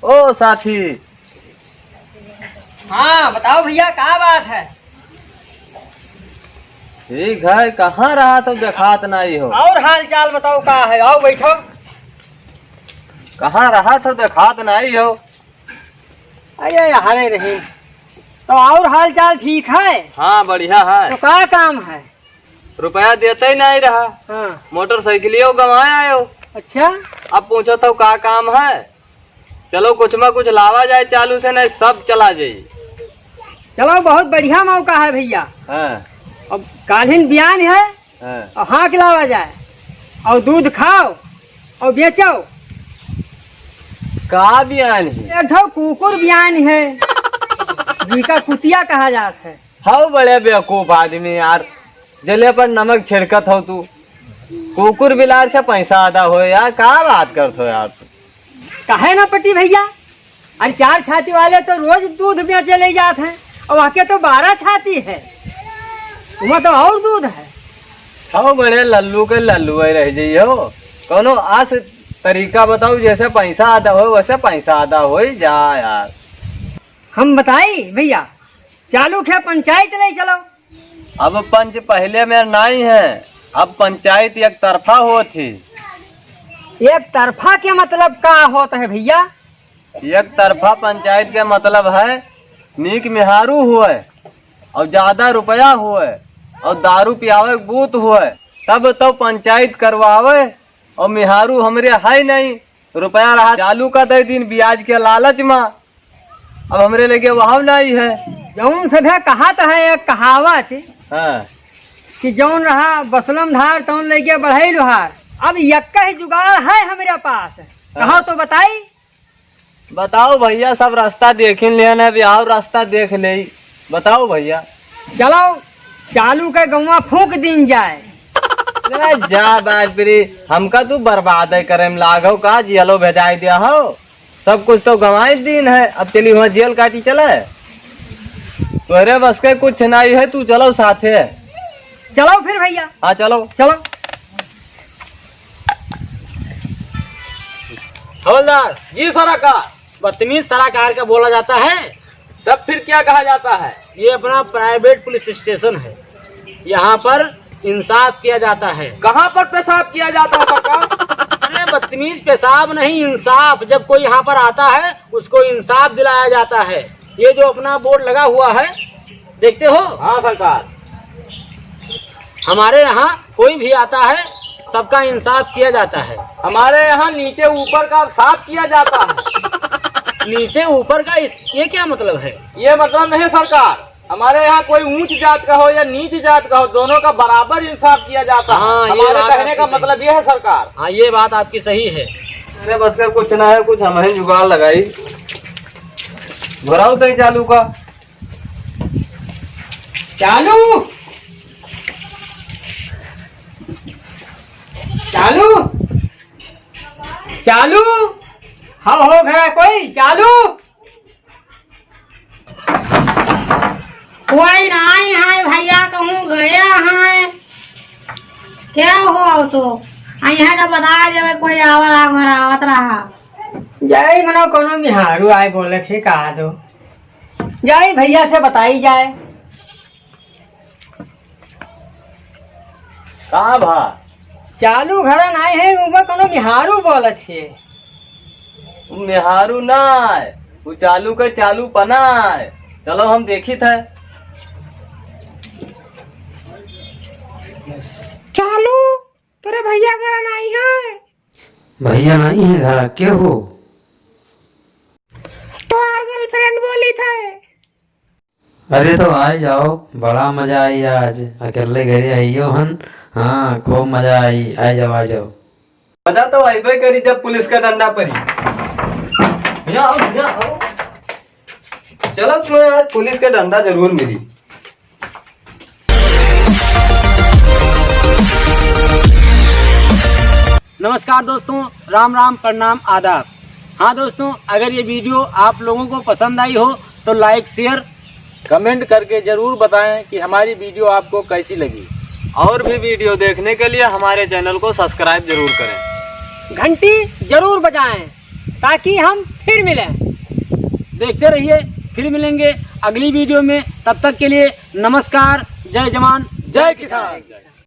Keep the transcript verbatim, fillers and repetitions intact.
ओ साथी। हाँ, बताओ भइया, का बात है? ठीक है, कहाँ रहत हो, देखात नाहीं हो? और हाल चाल बताओ, का है? आओ, बैठो। कहाँ रहत हो, देखात नाहीं हो? अरे, हरे रही। तो और हाल चाल ठीक है? हाँ, बढ़िया है। तो का काम है? रुपया देते ही नाहीं रहा। हाँ। मोटरसाइकिलियो गंवाए आयो। अच्छा। अब पूछत हो का काम है? चलो कुछ मा कुछ लावा जाए चालू से, नाहीं सब चला जाई। चलो बहुत बढ़िया मौका है भइया। हाँ। अब काल्हिन बियान है। हाँ। और हाँक लावा जाए और दूध खाओ और बेचो। का बियान है? एक ठो कुकुर बियान है, जिका कुतिया कहा जात है। हौ बड़े बेवकूफ आदमी यार, जले पर नमक छिड़कत हो तू। कुकुर बिलार से पैसा आदा होए यार, का बात करत हो यार तू? काहे ना पटी भइया, अरे चार छाती वाले तो रोज दूध बेचे ले जात हैं, और आके तो बारह छाती है, उमा तो और दूध है। हौ बड़े लल्लू के लल्लू ही रह जाइयो, कौनो आस तरीका बताओ, जैसे पैसा आदा हो वैसे पैसा आदा हो ही जा यार। हम बताई भइया, चालू खे पंचायत ले चलो। अब पंच पहिले में नाहीं है, अब पंचायत एक तरफा होत ही। एक तरफा के मतलब का होत है भइया? एक तरफा पंचायत के मतलब है नीक मेहारू होए और ज्यादा रुपया होए और दारू पियावे के बूत होए, तब तो पंचायत करवावे। और मेहारू हमरे है नाहीं, रुपया रहा चालू का दे दिन ब्याज के लालच मा। अब हमरे लगे वहाव नाहीं है। जौन सभे कहात है एक कहावत हाँ। कि जौन रहा बसलम धार तौन लगे बढ़ई लोहार। अब यक्का ही जुगाड़ है हमरे पास, हाँ। कहो तो बताई। बताओ भइया, सब रास्ता देखिन लेन है, अब आओ रास्ता देख ले। बताओ भइया। चलो, चालू के गौवा फूंक दीन जाए। अरे जा बाजपुरी, हमका तू बर्बाद है करे में लागो का, जियलो भेजाई दिया हो। सब कुछ तो गंवाई दीन है, अब चली हुआ जेल काटी चले। तोहरे बस के कुछ नाहीं है, तू चलो साथे। चलो फिर भइया। हाँ, चलो। चलो। हवलदार। जी सरकार। बदतमीज सरकार का बोला जाता है। तब फिर क्या कहा जाता है? ये अपना प्राइवेट पुलिस स्टेशन है, यहाँ पर इंसाफ किया जाता है। कहाँ पर पेशाब किया जाता है सरकार? अरे बदतमीज, पेशाब नहीं, इंसाफ। जब कोई यहाँ पर आता है, उसको इंसाफ दिलाया जाता है। ये जो अपना बोर्ड लगा हुआ है, देखते हो? हाँ सरकार। हमारे यहाँ कोई भी आता है, सबका इंसाफ किया जाता है। हमारे यहाँ नीचे ऊपर का साफ किया जाता है। नीचे ऊपर का इस, ये क्या मतलब है? ये मतलब नहीं सरकार, हमारे यहाँ कोई ऊंच जात का हो या नीच जात का हो, दोनों का बराबर इंसाफ किया जाता है। हाँ, ये हमारे बात कहने आपकी का सही मतलब है। ये है सरकार। हाँ, ये बात आपकी सही है। अरे बस का कुछ ना है, कुछ हम ही जुगाड़ लगाई। भराओ तई चालू का। चालू, चालू, चालू। हाँ हो घरा कोई चालू। कोई नाहीं है भइया, कहूँ गया है। क्या हुआ हो तो? आ यहाँ का बता देवे, कोई आवर आवर आवत रहा। जाई मनो कोनो मिहारू आए बोले थे कहा दो। जाई भइया से बताई जाए। कहाँ भा? चालू घरा नाहीं है, उमा कोनो मिहारू बोलत है। उ मेहारू ना आए, उ चालू के चालू पना आए। चलो हम देखित है। चालू, तोरे भइया घरा नाहीं है? भइया नाहीं है घरा, के हो? तोहार गर्लफ्रेंड बोलित है। अरे तो आए जाओ, बड़ा मजा आई आज, अकेले घरे आइयो हन। हाँ, खूब मजा आई, आए जाओ, आए जाओ। मजा तो अइबे करी जब पुलिस का डंडा परी। भइया आओ, भइया आओ। चलो तुम्हें आज पुलिस का डंडा जरूर मिली। नमस्कार दोस्तों, राम राम, प्रणाम, आदाब। हाँ दोस्तों, अगर ये वीडियो आप लोगों को पसंद आई हो तो लाइक, शेयर, कमेंट करके जरूर बताएं कि हमारी वीडियो आपको कैसी लगी। और भी वीडियो देखने के लिए हमारे चैनल को सब्सक्राइब जरूर करें। घंटी जरूर बजाएं ताकि हम फिर मिलें। देखते रहिए, फिर मिलेंगे अगली वीडियो में। तब तक के लिए नमस्कार, जय जवान, जय किसान।